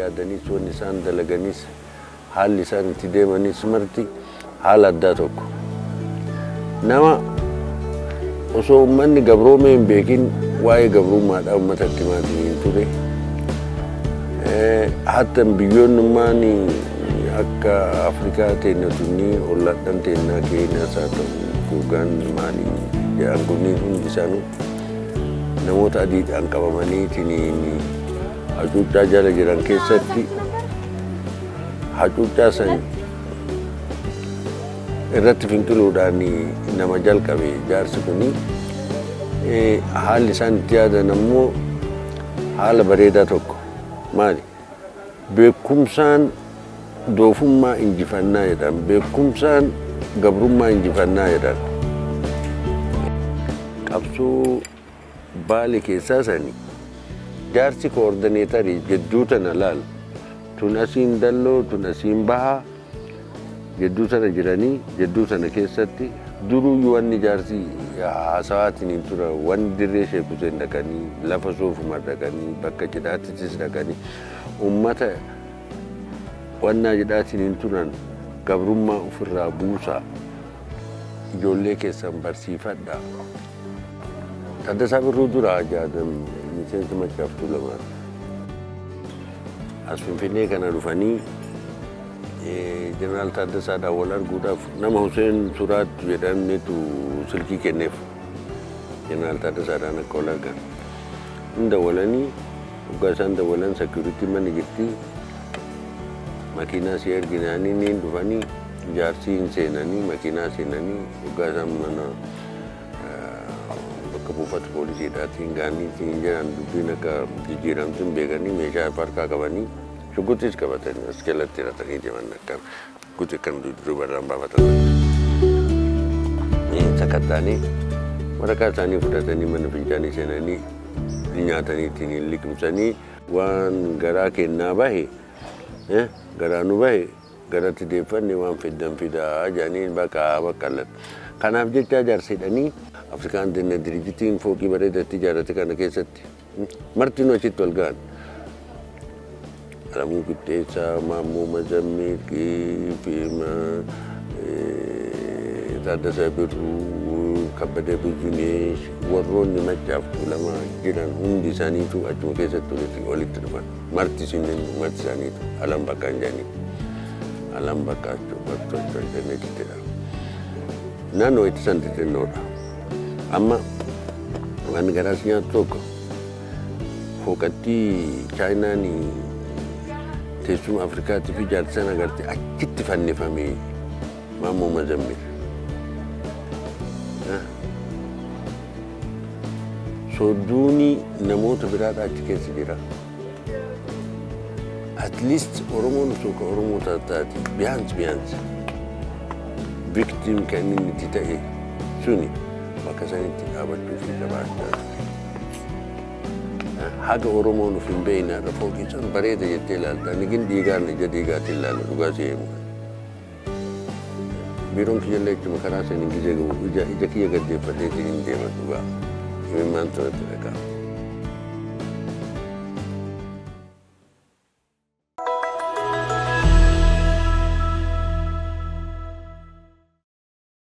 yaadanis, wanni isaan dalaganis, haalli isaan itti deemanis marti haala addaa tokko. Nama osoo uummanni gabroomee hin beekin waa'ee gabrummaadhaa uummata itti himaatiin hin ture. Hatta biyyoonnummaan akka Afrikaa teenya tunni olladhan teennaa Keeniyaas haa ta'u Ugaan maalii jedhan kunniin hundi isaanii namoota adiidhaan qabamanii tiniin hacuuccaa jala jiran keessatti hacuuccaa san irratti finqiluudhaan nama jalqabe jaarsi kuni. Haalli isaan itti yaadan ammoo haala bareedaa tokko. Maali? Beekumsaan doofummaa injifannaa jedhan, beekumsaan gabrummaa injifannaa jedhan. Qabsoo Baale keessaa sani jaarsi coordinator jidduu tana laal, tun asiin dalloo, tun asiin bahaa, jidduu tana jiranii, jidduu tana keessatti duruyyuu wanni jaarsi haasawaatiin hin ture, wanni dirree Sheek Huseen dhaqanii, lafa soofuma dhaqanii, bakka cidhaattis dhaqanii ummata wannaa jedhaatiin hin turan, gabrummaa ofirraa buusaa, ijoollee keessan barsiifadhaa. Taaddasaa Birruu dura jaadam miseensa Maccaaf Tuulamaa. As Finfinnee kana dhufanii Jeneraal Taaddasaadhaan wal arguudhaaf nama Huseen Suraat jedhametu silkii kenneef, Jeneraal Taaddasaadhaan akka wal argan. Hin dawwalanii, dhugaa isaan dawwalan security mana jirti. Makiinaa si erginaanii ni dhufanii, jaarsii hin seenanii, makiinaa seenanii, dhugaa isaan mana bakka buufata poolisiidhaatiin gaanii siin jedhan, dubbiin akka jijjiiramtu hin beekanii, meeshaa harkaa qabanii, shugguxis qabatanii as jalatti hidhatanii deeman, akka shugguxi kan duubarraan baafatan. Sakattaanii waraqaa isaanii fudhatanii mana fincaanii seenanii nyaatanii ittiin liqimsanii, waan garaa kennaa bahe, garaa nu bahe garatti deeffanne, waan fiddan fidaa jedhanii bakka bakka. Kanaaf jecha jaarsa hidhanii Afrikaan Dirjitiin fooqii bareedatti ijaarrate kana keessatti martinuu achitti wal ga'an. Alamuu Qixxeessaa, Maammoo Mazammil, Taaddasaa Birruu, Kabbadee Buzuneesh, warroonni Maccaaf Tuulamaa jiran hundi isaaniitu achuma keessatti walitti dhufan. Marti marti isaaniitu alam bakka hin jedhanii. Alam bakka bakka achittidha. Naannoo itti san xixinnoodha. Amma waan garaas nyaatu tokko, fooqattii Chaayinaan teessuma Afrikaatti fi ijaarsa agartee achitti fannifame Maammoo Mazammil. Soodduuni namoota biraadha achi keessa jira. At least Oromoon osoo ka Oromoo taate biyaansi biyaansi victim kan inni itti ta'e suni bakka sanitti dhaabachuu fi qabaachaa ture. Haga Oromoon of hin beekne irra fooqii san bareeda jettee ilaalta. Ani gin dhiigaan ija dhiigaatiin ilaala, dhugaa si himu. Biiroon kiyyallee jechuudha karaa sanii gizee gahu ija ija kiyya gaddeeffateetiin hin deema, dhugaa. Imimmaan sanatti dhagaa.